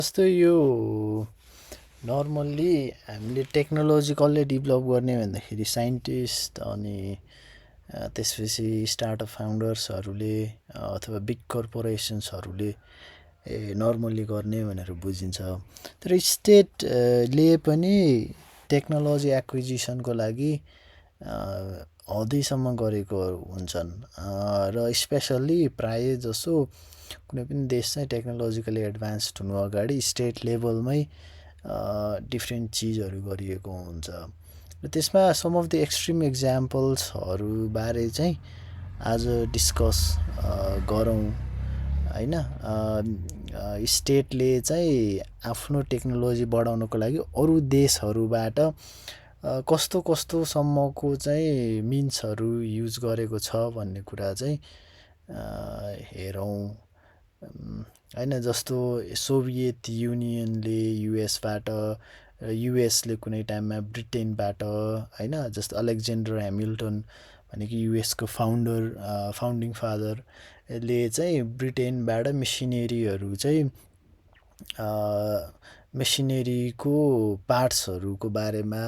जस्तो यो नर्मल्ली हामीले टेक्नोलोजी कसले डेभलप गर्ने भन्दाखेरि साइन्टिस्ट अनि त्यसपछि स्टार्टअप फाउन्डर्सहरूले अथवा बिग कर्पोरेसन्सहरूले नर्मल्ली गर्ने भनेर बुझिन्छ। तर स्टेटले पनि टेक्नोलोजी एक्विजिसनको लागि हदैसम्म गरेको हुन्छन् र स्पेसल्ली प्राय जसो कुनै पनि देश चाहिँ टेक्नोलोजिकली एडभान्स्ड हुनु अगाडि स्टेट लेभलमै डिफ्रेन्ट चिजहरू गरिएको हुन्छ र त्यसमा सम अफ द एक्सट्रिम इक्जाम्पल्सहरूबारे चाहिँ आज डिस्कस गरौँ होइन। स्टेटले चाहिँ आफ्नो टेक्नोलोजी बढाउनको लागि अरू देशहरूबाट कस्तो कस्तोसम्मको चाहिँ मिन्सहरू युज गरेको छ भन्ने कुरा चाहिँ हेरौँ होइन। जस्तो सोभियत युनियनले युएसबाट, युएसले कुनै टाइममा ब्रिटेनबाट होइन। जस्तो अलेक्जेन्डर ह्यामिल्टन भनेको युएसको फाउन्डिङ फादरले चाहिँ ब्रिटेनबाट मेसिनेरीहरू चाहिँ मेसिनेरीको पार्ट्सहरूको बारेमा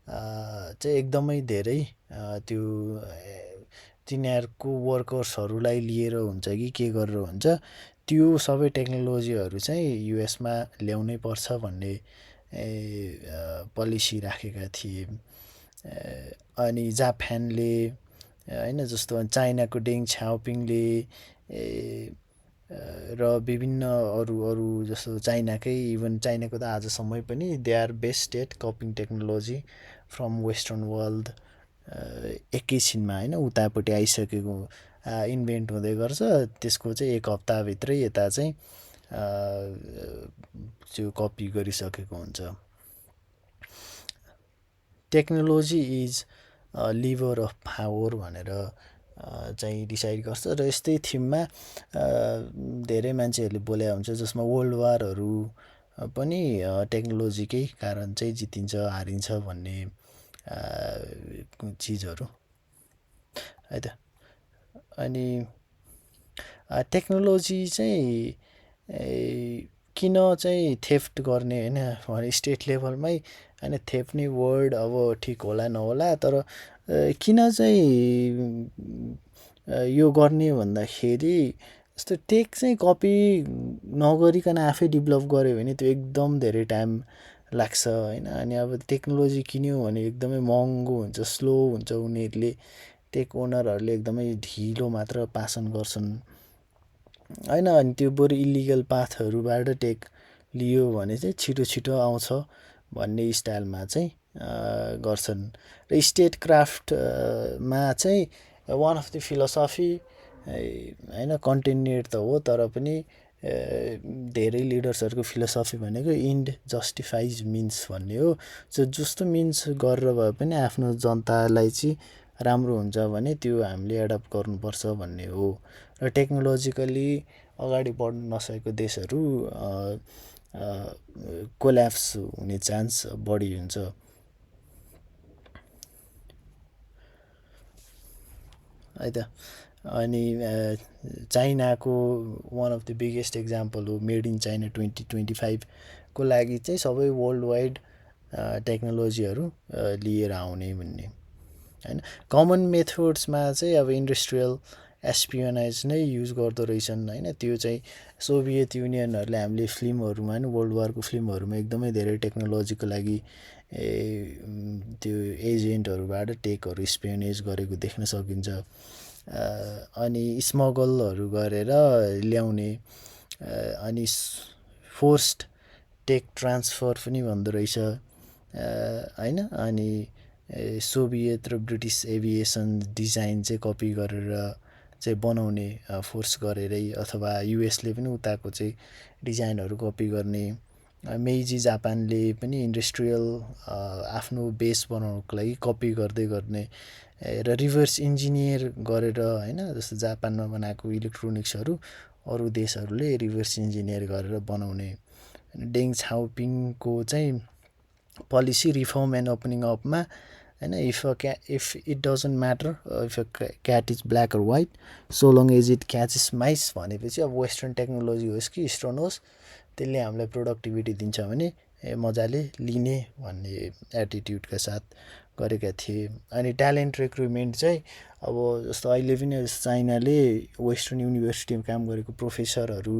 चाहिँ एकदमै धेरै त्यो तिनीहरूको वर्कर्सहरूलाई लिएर हुन्छ कि के गरेर हुन्छ त्यो सबै टेक्नोलोजीहरू चाहिँ युएसमा ल्याउनै पर्छ भन्ने पोलिसी राखेका थिए। अनि जापानले होइन, जस्तो चाइनाको डेङ छाओपिङले र विभिन्न अरू जस्तो चाइनाकै इभन चाइनाको त आजसम्मै पनि they are best at copying technology from western world एकैछिनमा होइन उतापट्टि आइसकेको इन्भेन्ट हुँदै गर्छ। त्यसको चाहिँ एक हप्ताभित्रै यता चाहिँ त्यो कपी गरिसकेको हुन्छ। Technology is lever of power भनेर चाहिँ डिसाइड गर्छ र यस्तै थिममा धेरै मान्छेहरूले बोले हुन्छ जसमा वर्ल्ड वारहरू पनि टेक्नोलोजीकै कारण चाहिँ जितिन्छ हारिन्छ भन्ने चिजहरू है त। अनि टेक्नोलोजी चाहिँ किन चाहिँ थेफ्ट गर्ने होइन स्टेट लेभलमै होइन। थेफ्ने वर्ड अब ठिक होला नहोला, तर किन चाहिँ यो गर्ने भन्दाखेरि जस्तो टेक चाहिँ कपी नगरिकन आफै डेभलप गऱ्यो भने त्यो एकदम धेरै टाइम लाग्छ होइन। अनि अब टेक्नोलोजी किन्यो भने एकदमै महँगो हुन्छ, स्लो हुन्छ। उनीहरूले टेक ओनरहरूले एकदमै ढिलो मात्र पासन गर्छन् होइन। अनि त्यो बरु इलिगल पाथहरूबाट टेक लियो भने चाहिँ छिटो छिटो आउँछ भन्ने स्टाइलमा चाहिँ गर्छन्। र स्टेट क्राफ्टमा चाहिँ वान अफ द फिलोसफी होइन, कन्टिन्युएट त हो तर पनि धेरै लिडर्सहरूको फिलोसफी भनेको इन्ड जस्टिफाइज मिन्स भन्ने हो। सो जस्तो मिन्स गरेर भए पनि आफ्नो जनतालाई चाहिँ राम्रो हुन्छ भने त्यो हामीले एडप्ट गर्नुपर्छ भन्ने हो। र टेक्नोलोजिकली अगाडि बढ्न नसकेको देशहरू कोल्याप्स हुने चान्स बढी हुन्छ है त। अनि चाइनाको one of the biggest example हो मेड इन चाइना 2025को लागि चाहिँ सबै वर्ल्ड वाइड टेक्नोलोजीहरू लिएर आउने भन्ने होइन। कमन मेथड्समा चाहिँ अब इन्डस्ट्रियल एस्पियोनाइज नै युज गर्दो रहेछन् होइन। त्यो चाहिँ सोभियत युनियनहरूले हामीले फिल्महरूमा होइन, वर्ल्ड वारको फिल्महरूमा एकदमै धेरै टेक्नोलोजीको लागि त्यो एजेन्टहरूबाट टेकहरू स्पियोनाइज गरेको देख्न सकिन्छ। अनि स्मगलहरू गरेर ल्याउने अनि फोर्स्ड टेक ट्रान्सफर पनि भन्दो रहेछ होइन। अनि सोभियत र ब्रिटिस एभिएसन डिजाइन चाहिँ कपी गरेर चाहिँ बनाउने फोर्स गरेरै, अथवा युएसले पनि उताको चाहिँ डिजाइनहरू कपी गर्ने। मेइजी जापानले पनि इन्डस्ट्रियल आफ्नो बेस बनाउनको लागि कपी गर्दै गर्ने र रिभर्स इन्जिनियर गरेर होइन। जस्तो जापानमा बनाएको इलेक्ट्रोनिक्सहरू अरू देशहरूले रिभर्स इन्जिनियर गरेर बनाउने। डेङ छाओपिङको चाहिँ पोलिसी रिफर्म एन्ड ओपनिङ अपमा होइन, if it doesn't matter if a cat is black or white so long as it catches mice भनेपछि अब वेस्टर्न टेक्नोलोजी होस् कि इस्टर्न होस् त्यसले हामीलाई प्रोडक्टिभिटी दिन्छ भने मजाले लिने भन्ने एटिट्युडका साथ गरेका थिए। अनि ट्यालेन्ट रिक्रुटमेन्ट चाहिँ अब जस्तो अहिले पनि चाइनाले वेस्टर्न युनिभर्सिटीमा काम गरेको प्रोफेसरहरू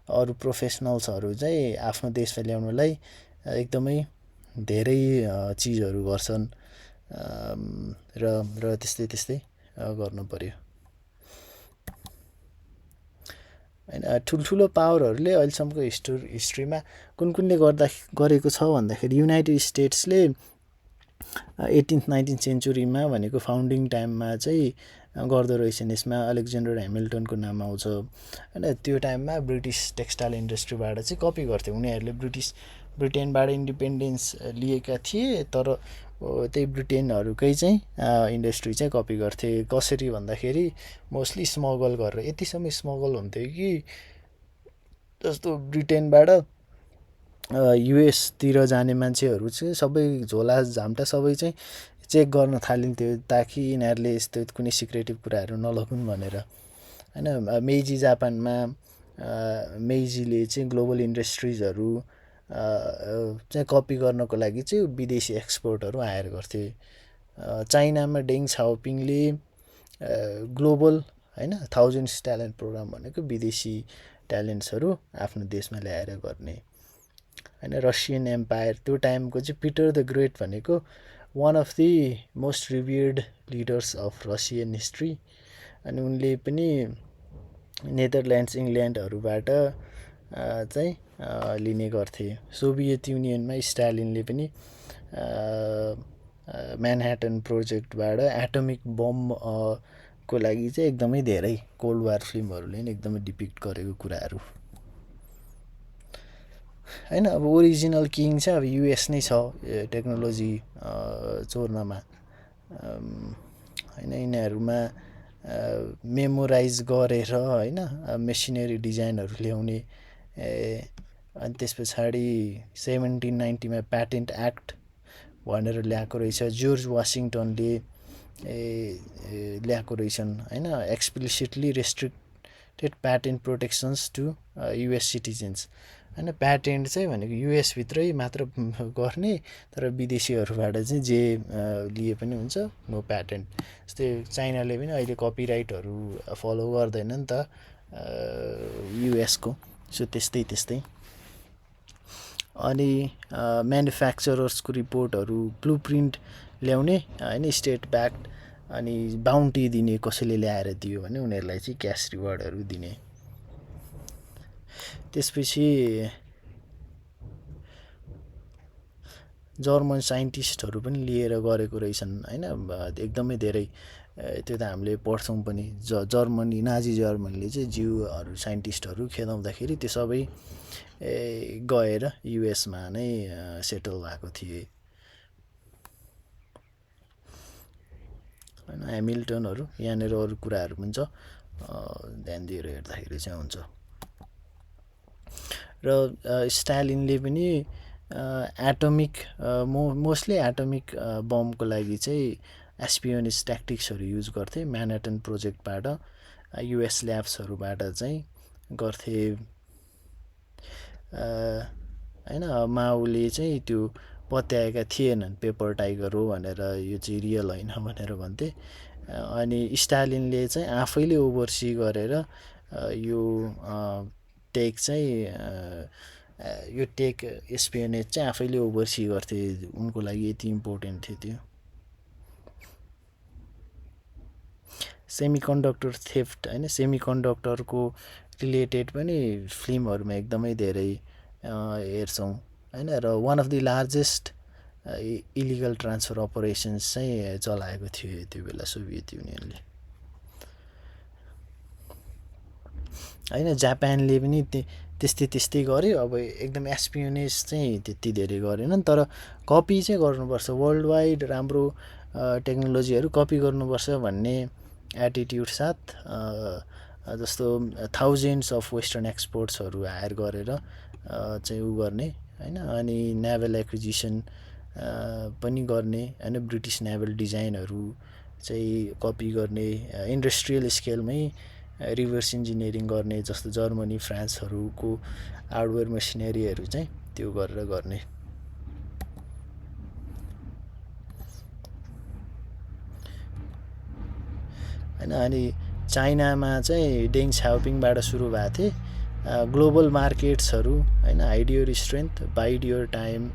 अरू प्रोफेसनल्सहरू चाहिँ आफ्नो देशमा ल्याउनलाई एकदमै धेरै चिजहरू गर्छन् र त्यस्तै त्यस्तै गर्नु पर्यो होइन। ठुल्ठुलो पावरहरूले अहिलेसम्मको हिस्ट्रीमा कुनले गरेको छ भन्दाखेरि युनाइटेड स्टेट्सले 18th 19th सेन्चुरीमा भनेको फाउन्डिङ टाइममा चाहिँ गर्दो रहेछन्। यसमा अलेक्जेन्डर ह्यामिल्टनको नाम आउँछ होइन। त्यो टाइममा ब्रिटिस टेक्सटाइल इन्डस्ट्रीबाट चाहिँ कपी गर्थे। उनीहरूले ब्रिटेनबाट इन्डिपेन्डेन्स लिएका थिए तर त्यही ब्रिटेनहरूकै चाहिँ इन्डस्ट्री चाहिँ कपी गर्थे। कसरी भन्दाखेरि मोस्टली स्मगल गरेर। यतिसम्म स्मगल हुन्थ्यो कि जस्तो ब्रिटेनबाट युएसतिर जाने मान्छेहरू चाहिँ सबै झोला झाम्टा सबै चाहिँ चेक गर्न थालिन्थ्यो ताकि यिनीहरूले यस्तो कुनै सिक्रेटिभ कुराहरू नलगुन् भनेर होइन। मेइजी जापानमा मेइजीले चाहिँ ग्लोबल इन्डस्ट्रिजहरू चाहिँ कपी गर्नको लागि चाहिँ विदेशी एक्सपोर्टहरू हायर गर्थे। चाइनामा डेङ छाओपिङले ग्लोबल होइन 1000 ट्यालेन्ट प्रोग्राम भनेको विदेशी ट्यालेन्ट्सहरू आफ्नो देशमा ल्याएर गर्ने होइन। रसियन एम्पायर त्यो टाइमको चाहिँ पिटर द ग्रेट भनेको one of the most revered leaders of Russian history. अनि उनले पनि नेदरल्यान्ड्स इङ्ल्यान्डहरूबाट चाहिँ लिने गर्थे। सोभियत युनियनमा स्टालिनले पनि म्यानह्याटन प्रोजेक्टबाट एटोमिक बम को लागि चाहिँ एकदमै धेरै कोल्ड वार फिल्महरूले नि एकदमै डिपिक्ट गरेको कुराहरू होइन। अब ओरिजिनल किङ चाहिँ अब युएस नै छ टेक्नोलोजी चोर्नमा होइन। यिनीहरूमा मेमोराइज गरेर होइन मेसिनरी डिजाइनहरू ल्याउने अनि त्यस पछाडि 1790मा प्याटेन्ट एक्ट भनेर ल्याएको रहेछ। जर्ज वासिङटनले ल्याएको रहेछन् होइन। Explicitly restricted patent protections to US citizens होइन। प्याटेन्ट चाहिँ भनेको युएसभित्रै मात्र गर्ने तर विदेशीहरूबाट चाहिँ जे लिए पनि हुन्छ नो प्याटेन्ट। जस्तै चाइनाले पनि अहिले कपिराइटहरू फलो गर्दैन नि त युएसको। सो त्यस्तै अनि म्यानुफ्याक्चरर्सको रिपोर्टहरू ब्लु प्रिन्ट ल्याउने होइन स्टेट ब्याक्ड अनि बााउन्टी दिने कसैले ल्याएर दियो भने उनीहरूलाई चाहिँ क्यास रिवार्डहरू दिने। त्यसपछि जर्मन साइन्टिस्टहरू पनि लिएर गरेको रहेछन् होइन। एकदमै धेरै त्यो त हामीले पढ्छौँ पनि। जर्मनी नाजी जर्मनीले चाहिँ जिउहरू साइन्टिस्टहरू खेदाउँदाखेरि त्यो सबै गएर युएसमा नै सेटल भएको थिए होइन। ह्यामिल्टनहरू यहाँनिर अरू कुराहरू पनि छ ध्यान दिएर हेर्दाखेरि चाहिँ हुन्छ। र स्टालिनले पनि एटोमिक मोस्टली एटोमिक बमको लागि चाहिँ एस्पियोनिज ट्याक्टिक्सहरू युज गर्थे। म्यानहट्टन प्रोजेक्टबाट युएस ल्याब्सहरूबाट चाहिँ गर्थे होइन। माओले चाहिँ त्यो पत्याएका थिएनन् पेपर टाइगर हो भनेर यो चाहिँ रियल होइन भनेर भन्थे। अनि स्टालिनले चाहिँ आफैले ओभरसी गरेर यो टेक चाहिँ यो टेक एस्पियोनेज चाहिँ आफैले ओभरसी गर्थे। उनको लागि यति इम्पोर्टेन्ट थियो त्यो। सेमिकन्डक्टर थेफ्ट होइन। सेमिकन्डक्टरको रिलेटेड पनि फिल्महरूमा एकदमै धेरै हेर्छौँ होइन। र one of the largest illegal transfer operations चाहिँ चलाएको थियो त्यो बेला सोभियत युनियनले होइन। जापानले पनि त्यस्तै गर्यो। अब एकदम एस्पियोनेज चाहिँ त्यति धेरै गरेनन् तर कपी चाहिँ गर्नुपर्छ। वर्ल्ड वाइड राम्रो टेक्नोलोजीहरू कपी गर्नुपर्छ भन्ने एटिट्युड साथ जस्तो थाउजन्ड्स अफ वेस्टर्न एक्सपोर्ट्सहरू हायर गरेर चाहिँ उ गर्ने होइन। अनि नेभल एक्विजिसन पनि गर्ने होइन। ब्रिटिस नेभल डिजाइनहरू चाहिँ कपी गर्ने इन्डस्ट्रियल स्केलमै रिभर्स इन्जिनियरिङ गर्ने, जस्तो जर्मनी फ्रान्सहरूको हार्डवेयर मेसिनरीहरू चाहिँ त्यो गरेर गर्ने। हैन, अनि चाइनामा चाहिँ डेङ छाओपिङबाट सुरु भएको थिए। ग्लोबल मार्केट्सहरू हैन, hide your strength, wide your time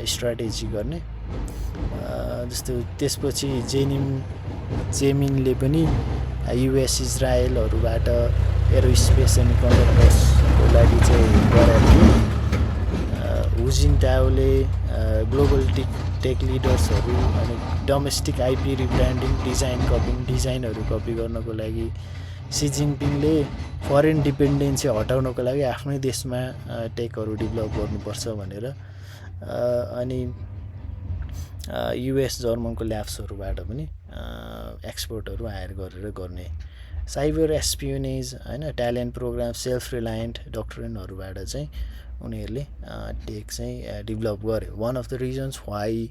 strategy गर्ने। जस्तो त्यसपछि जेमिङले पनि युएस इजरायलहरूबाट एरोस्पेस सेमिकन्डक्टर्सको लागि चाहिँ गरेको थियो। हुजिनटाओले ग्लोबल टेक लिडर्सहरू अनि डोमेस्टिक आइपी रिब्रान्डिङ, डिजाइनहरू कपी गर्नको लागि। सी जिनपिङले फरेन डिपेन्डेन्सी हटाउनको लागि आफ्नै देशमा टेकहरू डेभलप गर्नुपर्छ भनेर। अनि युएस जर्मनको ल्याब्सहरूबाट पनि एक्सपर्टहरू हायर गरेर गर्ने। साइबर एस्पियोनेज हैन, ट्यालेन्ट प्रोग्राम, सेल्फ रिलायन्ट डक्ट्रिनहरूबाट चाहिँ उनीहरूले टेक चाहिँ डेभलप गर्यो। One of the reasons why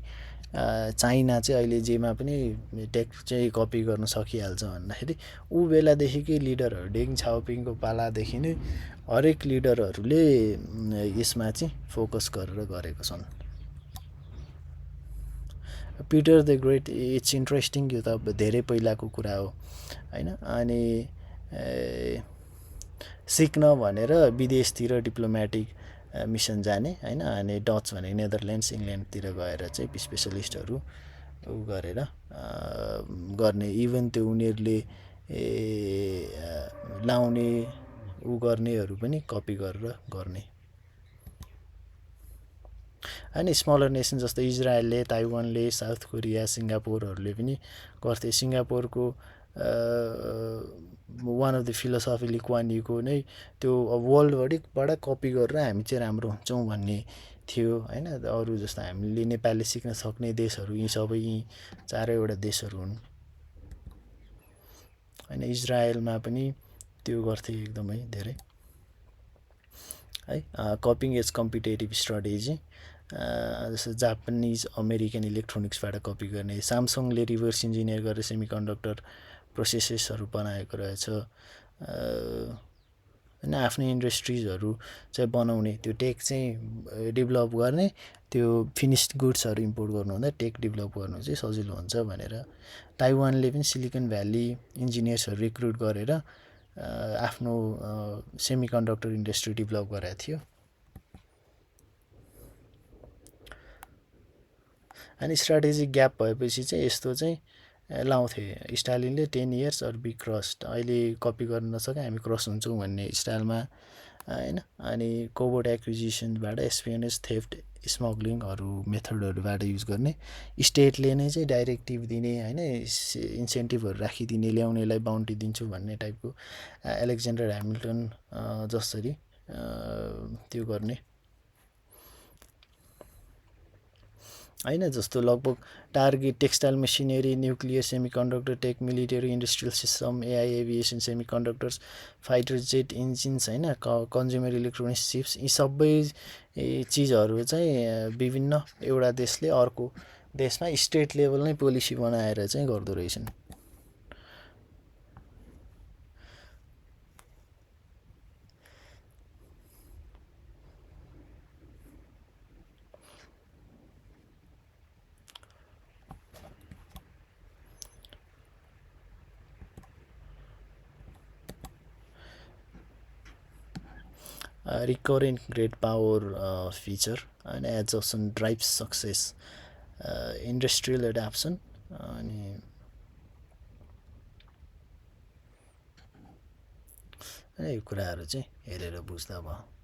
China चाहिँ अहिले जेमा पनि टेक चाहिँ कपी गर्न सकिहाल्छ भन्दाखेरि ऊ बेलादेखिकै लिडरहरू, डेङ छाओपिङको पालादेखि नै हरेक लिडरहरूले यसमा चाहिँ फोकस गरेर गरेको छन्। Peter the great, it's interesting, यो त धेरै पहिलाको कुरा हो हैन। अनि सिक्न भनेर विदेशतिर डिप्लोमेटिक मिसन जाने हैन। अनि डच भने नेदरल्यान्ड्स, इङ्ल्यान्डतिर गएर चाहिँ स्पेसलिस्टहरू गरेर गर्ने। इभन त्यो उनीहरूले लाउने गर्नेहरू पनि कपी गरेर गर्ने। अनि स्मलर नेसन जस्तो इजरायलले, ताइवानले, साउथ कोरिया, सिङ्गापुरहरूले पनि गर्थे। सिङ्गापुरको one of the philosophy Lee Kuan यूको नै त्यो वर्ल्डबाट कपी गरेर हामी चाहिँ राम्रो हुन्छौँ भन्ने थियो हैन। अरू जस्तो हामीले नेपाली सिक्न सक्ने देशहरू यी सबै यी चारैवटा देशहरू हुन् हैन। इजरायलमा पनि त्यो गर्थे एकदमै धेरै है। कपिङ एज कम्पिटेटिभ स्ट्राटेजी, जस्तो जापानिज अमेरिकन इलेक्ट्रोनिक्सबाट कपी गर्ने। सामसङले रिभर्स इन्जिनियर गरेर सेमिकन्डक्टर प्रोसेसेसहरू बनाएको रहेछ हैन। आफ्नै इन्डस्ट्रिजहरू चाहिँ बनाउने, त्यो टेक चाहिँ डेभलप गर्ने, त्यो फिनिस्ड गुड्सहरू इम्पोर्ट गर्नुभन्दा टेक डेभलप गर्नु चाहिँ सजिलो हुन्छ भनेर ताइवानले पनि सिलिकन भ्याली इन्जिनियर्सहरू रिक्रुट गरेर आफ्नो सेमिकन्डक्टर इन्डस्ट्री डेभलप गराएको थियो। अनि स्ट्राटेजिक ग्याप भएपछि चाहिँ यस्तो चाहिँ लाउँथे स्टालिनले, 10 years अर बी क्रस्ड, अहिले कपी गर्न नसके हामी क्रस हुन्छौँ भन्ने स्टाइलमा हैन। अनि कोभर्ट एक्विजिसनबाट एस्पियोनेज, थेफ्ट, स्मग्लिङहरू मेथडहरूबाट युज गर्ने। स्टेटले नै चाहिँ डाइरेक्टिभ दिने हैन, इन्सेन्टिभहरू राखिदिने, ल्याउनेलाई बाउन्टी दिन्छु भन्ने टाइपको। एलेक्जेन्डर ह्यामिल्टन जसरी त्यो गर्ने हैन। जस्तो लगभग target textile machinery, nuclear, semiconductor tech, military industrial system, AI aviation, semiconductors, fighter jet engines हैन, कन्ज्युमर इलेक्ट्रोनिक्स चिप्स, यी सबै चिजहरू चाहिँ विभिन्न एउटा देशले अर्को देशमा स्टेट लेभल नै पोलिसी बनाएर चाहिँ गर्दो रहेछन्। Recurrent great power feature and adoption drives success, industrial adoption अनि यो कुराहरू चाहिँ हेरेर बुझ्दा भयो।